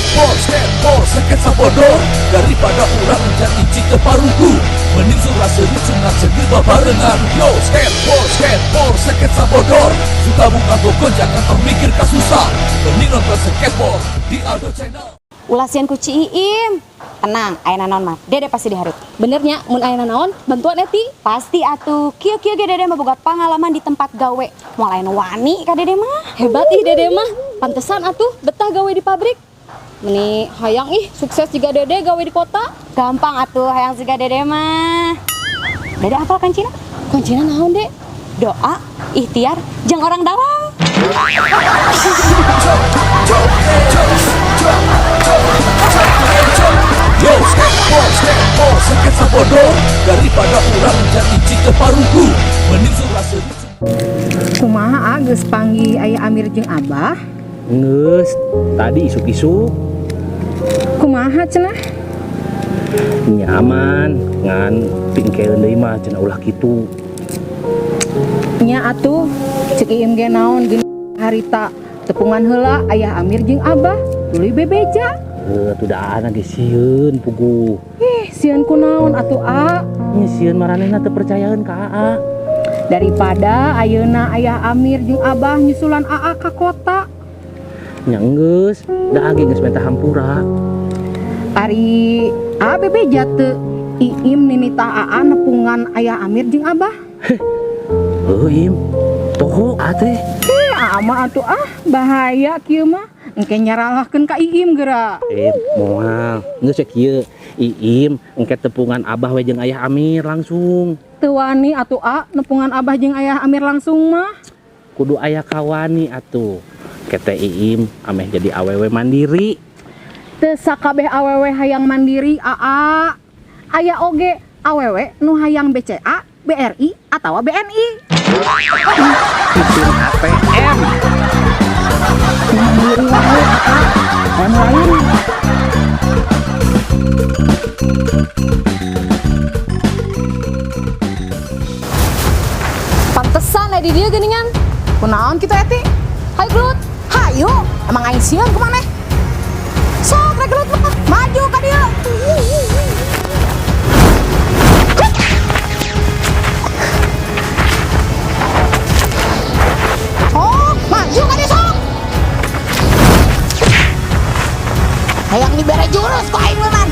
Skateboard, skateboard, seket sabodor. Daripada urang jadi cike parugu, mending surah seri cengat cengir babarengan. Yo, skateboard, skateboard, seket sabodor. Suka buka gogon jangan tong mikir kasusah. Mending nonton skateboard di Aldo Channel. Ulah sieun ku Ci Iim. Tenang, aya naon mah. Dede pasti diharut. Bener nya, mun aya naon, bantuan Eti. Pasti atuh. Kieu-kieu ge Dede mah boga pengalaman di tempat gawe. Moal aya nu wani ka Dede mah. Hebat ih Dede mah. Pantesan atuh betah gawe di pabrik. Meni hayang ih sukses juga Dede gawe di kota. Gampang atuh hayang siga Dede mah. Dede hafal kan Cina? Kuncina naon, Dek? Doa, ikhtiar, jeung orang dalam. Yo, skateboard, skateboard, seket sabodor. Daripada urang jadi cike parugu, mending surah seri. Kumaha geus panggih Ayah Amir jeung Abah? Nges, tadi isuk-isuk. Kumaha cenah? Nyaman ngan pingkeun deui mah cenah ulah kitu. Nya atuh ceuk Iim ge naon geuning harita tepungan heula Ayah Amir jeung Abah tuluy bebeja. Heuh, atuh da ge sieun puguh. Ih, sieun kunaon atuh a? Nya sieun maranehna teu percayaeun ka Aa. Daripada ayeuna Ayah Amir jeung Abah nyusulan Aa ka kota. Nya geus, da ge geus minta hampura. Ari Aa bebeja teu Iim ninita Aa nepungan Ayah Amir jeung Abah. Heuh, Im. Poho aa teh. Eh, Aa mah atuh ah bahaya kieu mah. Engke nyaralahkeun ka Iim geura. Eh, moal. Geus we kieu. Iim engke tepungan Abah we jeung Ayah Amir langsung. Teu wani atuh a nepungan Abah jeung Ayah Amir langsung mah. Kudu aya kawani atuh. Kete Iim ameh jadi awewe mandiri. Teu sakabeh awewe hayang mandiri aa. Aya oge awewe nu hayang BCA, BRI atawa BNI. Itu ATM. Mandiri wae aa. Anu lain. Pantesan aya di dieu geuningan. Kunaon kitu Eti? Hayu gelut. Hayu, emang aing sieun kumaneh? Sok rek gelut mah, maju ka dieu. Oh, maju ka dieu sok. Hayang dibere jurus ku aing mah.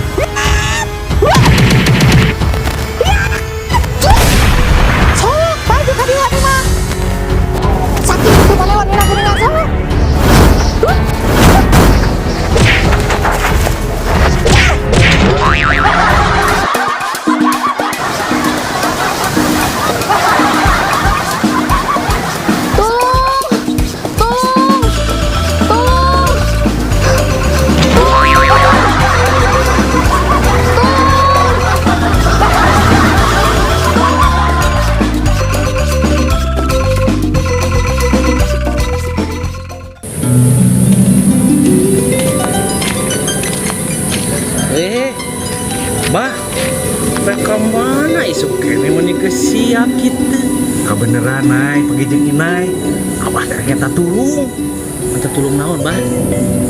Sok, maju ka dieu atuh mah. Sakit itu malewan urang geuningan sok. Tolong. Tolong. Tolong. Eh, bah, rek ka mana isuk kene mun geus siap kitu. Kabeneran Nay, pergi jeung Inai. Abah teh nyata tulung. Minta tulung naon, Bah?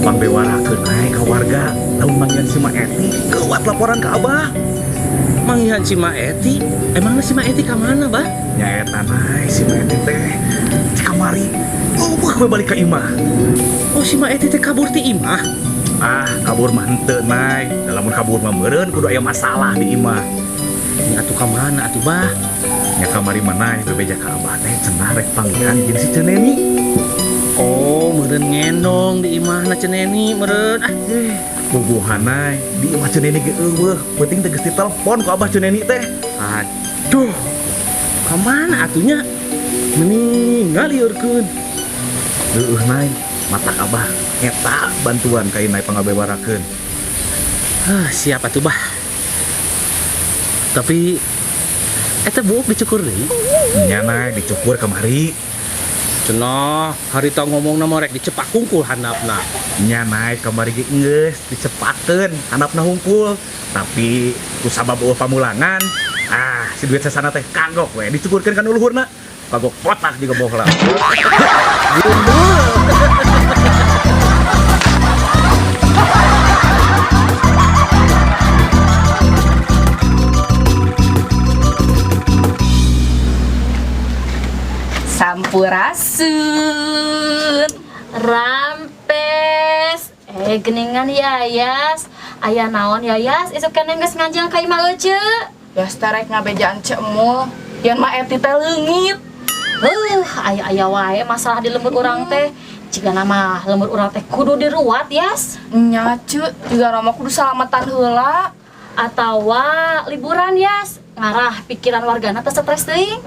Pangbewarakeun Nay ka warga. Lamun manggihan si Ma Eti, keuat laporan ka Abah. Manggihan si Ma Eti? Emangna si Ma Eti ka mana, Bah? Nya eta Nay, si Ma Eti teh di kamari. Eueuh we balik ka imah. Oh, si Ma Eti teh kabur ti imah. Ah, kabur mah henteu Nay. Da lamun kabur mah meureun kudu aya masalah di imah. Nya atuh ka mana atuh, Bah? Nya kamari mah Nay, bebeja ka Abah teh cenah rek panggihan jeung si Ceneni. Oh, meureun ngendong di imahna Ceneni meureun. Ah, Puguhan Nay, di imah Ceneni ge eueuh, penting teh geus ditelepon ku Abah Ceneni teh. Aduh. Ka mana atunya? Meninggal liurkeun. Heueuh Nay, matak Abah eta bantuan ka Inai pangabewarakeun. Ah, siap atuh, Bah. Tapi eta buuk dicukur deui. Nya Nay, dicukur kamari. Cenah, harita ngomongna mah rek dicepak hungkul handapna. Nya Nay, kamari ge geus dicepakeun handapna hungkul. Tapi ku sabab eueuh pamulangan, ah si duit sesana teh kagok we dicukurkeun ka nu luhurna. Kagok botak juga bohla. Sampurasun. Rampes. Eh, geningan Yayas. Aya naon, Yayas? Isuk keneh geus nganjang ka imah Ece. Yas teh rek ngabejaan Ceu Emul. Yen Mak Eti teh leungit. Aya-aya wae masalah di lembur urang teh. Jigana mah lembur urang teh kudu diruat, Yas. Nya, Ceu, jigana mah kudu salamatan heula. Atawa liburan, Yas. Ngarah pikiran wargana teh stres teuing.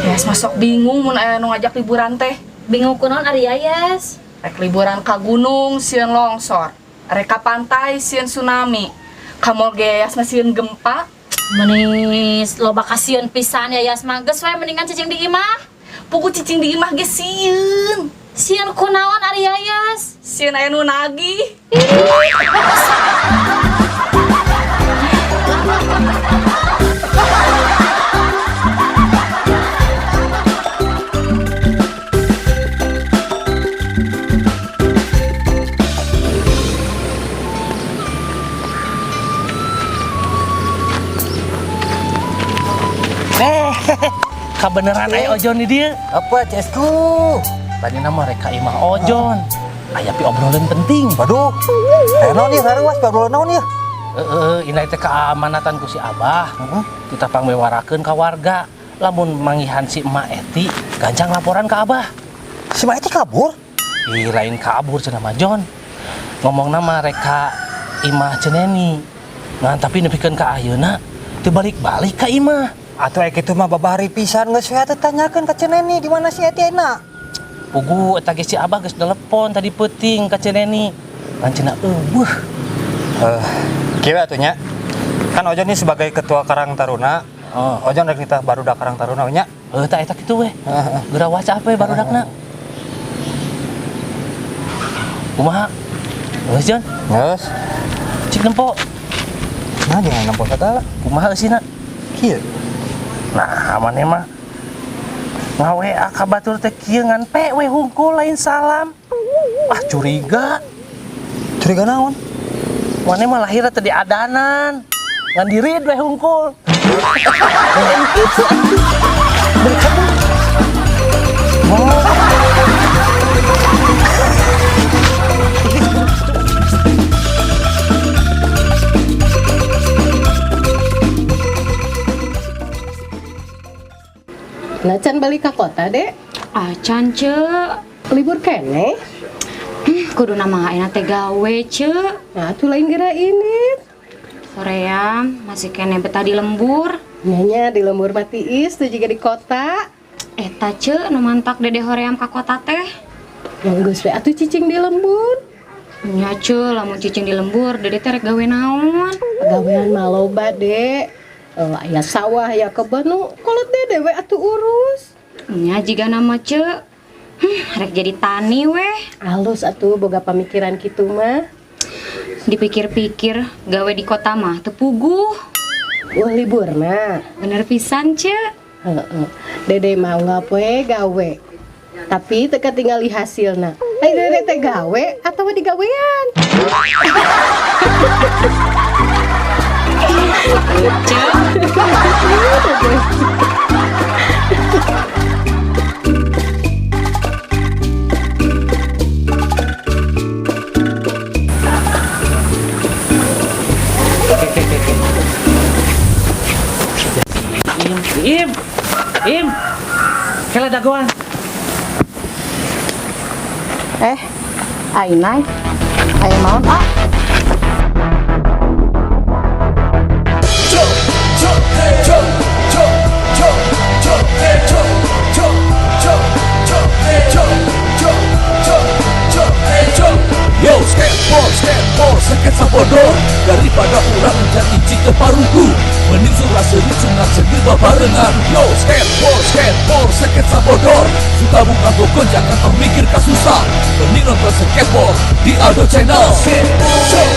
Yas masuk bingung mun aya nu ngajak liburan teh. Bingung kunaon ari Yayas? Rek liburan ka gunung sieun longsor. Rek ka pantai sieun tsunami. Ka mall ge Yas mah sieun gempa. Meni loba kasieun pisan Yayas mah, geus we mendingan cicing di imah. Puguh cicing di imah ge sieun. Sieun kunaon ari Yayas? Sieun aya nu nagih. Eh, kabeneran aya Ojon di dieu. Apa CS-ku? Tadi nama rek ka imah Ojon. Aya piobrolan penting. Waduh, aya naon ieu saruas obrolan naon ieu? Heeh, ini teh keamanatan ku si Abah. Kita pangwewarakeun ka warga. Lamun manggihan si Emak Eti, gancang laporan ke Abah. Si Mak Eti kabur? Ih, lain kabur cenah mah, Jon. Ngomong nama rek ka imah Ceu Neni. Nah, tapi nepikeun ka ayeuna teu balik-balik ka imah. Atuh aya kitu mah babari pisan, geus we atuh tanyakeun ka Ceu Neni di mana si Eti ayeuna. Puguh eta ge si Abah geus telepon tadi peuting ka Ceu Neni. Ngan cenah euweuh. Eh, kieu atuh nya. Kan Ojon ini sebagai ketua Karang Taruna. Oh. Ojon rek nitah barudak Karang Taruna nya. Heuh, tah eta kitu we. Geura waca apa barudakna? Kumaha? Geus, Jon? Geus. Cik nempo. Nah, jangan nempo sagala. Kumaha eusina? Kieu. Nah, maneh mah ngawe ka batur teh kieu ngan pe we hungkul, lain salam. Wah, curiga. Curiga naon? Maneh mah lahirna teh di adanan. Ngan dirid we hungkul. Lain kitu atuh. Berkebun. Oh. Nah, can balik ke kota, Dek? Acan, Ceu. Libur keneh? Kudu nama enak teh gawe, Ceu. Nah, tuh lain geura ini. Soream masih keneh betah di lembur. Nya di lembur mah tiis tuh juga di kota. Eta, Ceu, nu mantak Dede hoream ka kota teh. Yang geus we atuh cicing di lembur. Nya, Ceu, lamun cicing di lembur Dede teh rek gawe naon? Gawean mah loba, Dek. Oh, aya sawah, aya kebun nu kolot Dede we atuh urus. Nya jiga nama, Ceu. Rek jadi tani weh. Alus atuh boga pamikiran kitu mah. Dipikir-pikir gawe di kota mah teu puguh. Wah, libur mah. Bener pisan, Ceu. Heeh. Dede mau ngapoe gawe. Tapi teu katingali hasilna. Ai Dede teh gawe atawa digawean? Ceu. Oke. Im, Im, Im. Kela dagoan. Eh, Ainai, aya naon, ah? Cho, cho, cho, cho, cho, cho, cho, cho, cho, cho, cho, cho, cho, cho, cho. Yo, skateboard, skateboard, sketsa bodor. Daripada urang jadi cike parugu, mending surah seri sunat sengir babarengan. Yo, skateboard, skateboard, sketsa bodor. Suka buka gonjangan tong mikir kasusah. Mending nonton skateboard di Aldo Channel. Skateboard.